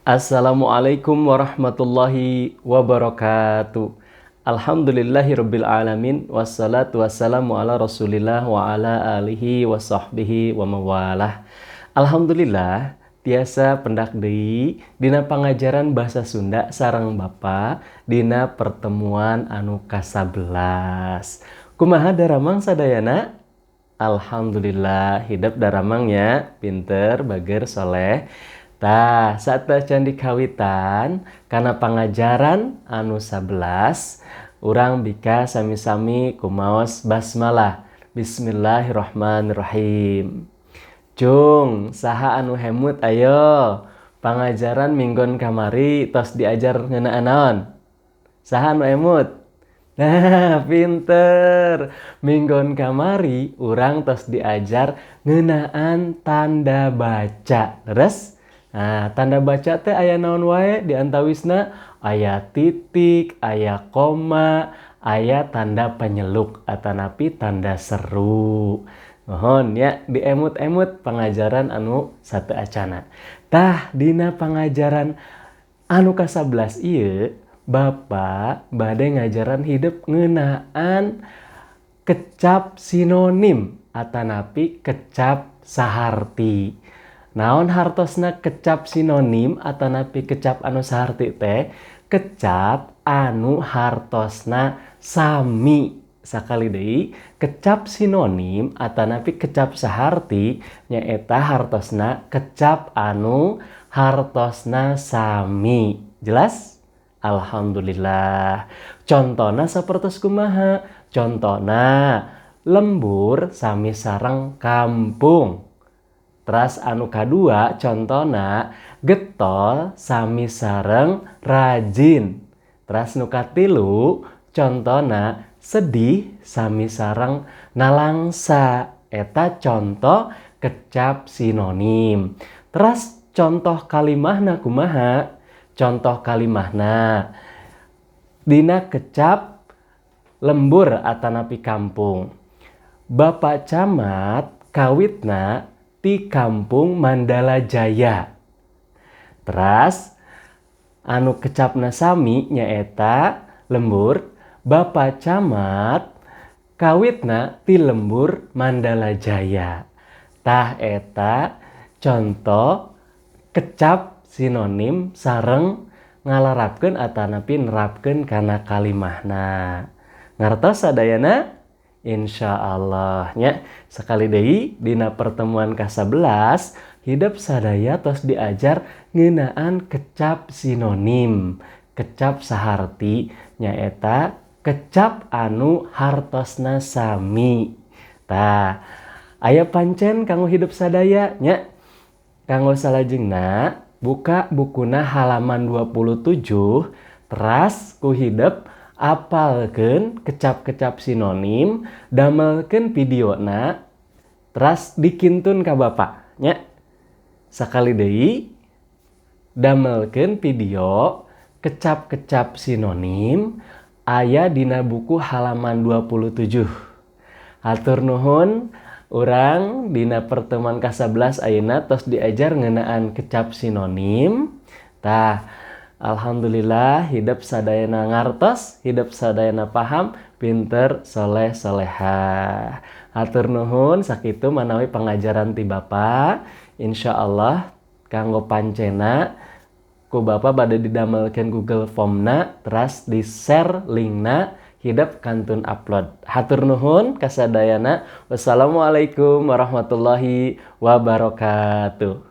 Assalamualaikum warahmatullahi wabarakatuh. Alhamdulillahirabbil alamin, wassalatu wassalamu ala Rasulillah wa ala alihi wa sahbihi wa mawalah. Alhamdulillah tiasa pendak deui dina pangajaran bahasa Sunda sareng Bapa dina pertemuan anu ka-11. Kumaha daramang sadayana? Alhamdulillah hidep daramang nya, pinter, bager, soleh. Tah, saacan dikawitan kana pangajaran anu 11, urang bika sami-sami kumaos basmalah. Bismillahirrahmanirrahim. Cung, saha anu hemut, ayo? Pangajaran minggon kamari tos diajar ngeunaan naon? Saha anu emut? Nah, pinter. Minggon kamari urang tos diajar ngeunaan tanda baca. Terus? Nah, tanda baca teh aya naon wae? Di antawisna aya titik, aya koma, aya tanda penyeluk atanapi tanda seru. Mohon ya diemut-emut pangajaran anu sateuacana. Tah, dina pangajaran anu ka-11 ieu Bapak bade ngajaran hidep ngeunaan kecap sinonim atanapi kecap saharti. Naon hartosna kecap sinonim atanapi kecap anu saharti teh? Kecap anu hartosna sami. Sakali deui, kecap sinonim atanapi kecap saharti nyaeta hartosna kecap anu hartosna sami. Jelas? Alhamdulillah. Contona sapertos kumaha? Contona lembur sami sareng kampung. Teras anu kadua contona getol sami sareng rajin. Teras nu katilu contona sedih sami sareng nalangsa. Eta contoh kecap sinonim. Teras contoh kalimahna kumaha? Contoh kalimahna dina kecap lembur atanapi kampung. Bapak Camat kawitna ti kampung Mandala Jaya. Teras anu kecapna sami nyaeta lembur. Bapak Camat kawitna ti lembur Mandala Jaya. Tah, eta contoh kecap sinonim sareng ngalarapkeun atanapi nerapkeun kana kalimahna. Ngartos sadayana? Insya Allah nya. Sekali deui, dina pertemuan ka-11 hidep sadaya tos diajar ngeunaan kecap sinonim, kecap saharti, nyaeta kecap anu hartosna sami. Tah, aya pancen kanggo hidep sadaya nya. Kanggo salajengna buka bukuna halaman 27, teras ku hidep apalkeun kecap-kecap sinonim, damelkeun videona, teras dikintun ka Bapak nya. Sakali deui, damelkeun video kecap-kecap sinonim aya dina buku halaman 27. Hatur nuhun. Urang dina pertemuan ka-11 ayeuna tos diajar ngeunaan kecap sinonim. Tah, alhamdulillah hidep sadayana ngartos, hidep sadayana paham, pinter, soleh, soleha. Hatur nuhun, sakitu manawi pangajaran ti Bapak. Insya Allah kanggo pancena ku Bapak bade didamelkeun Google Formna, teras di share linkna, hidep kantun upload. Hatur nuhun kasadayana. Wassalamualaikum warahmatullahi wabarakatuh.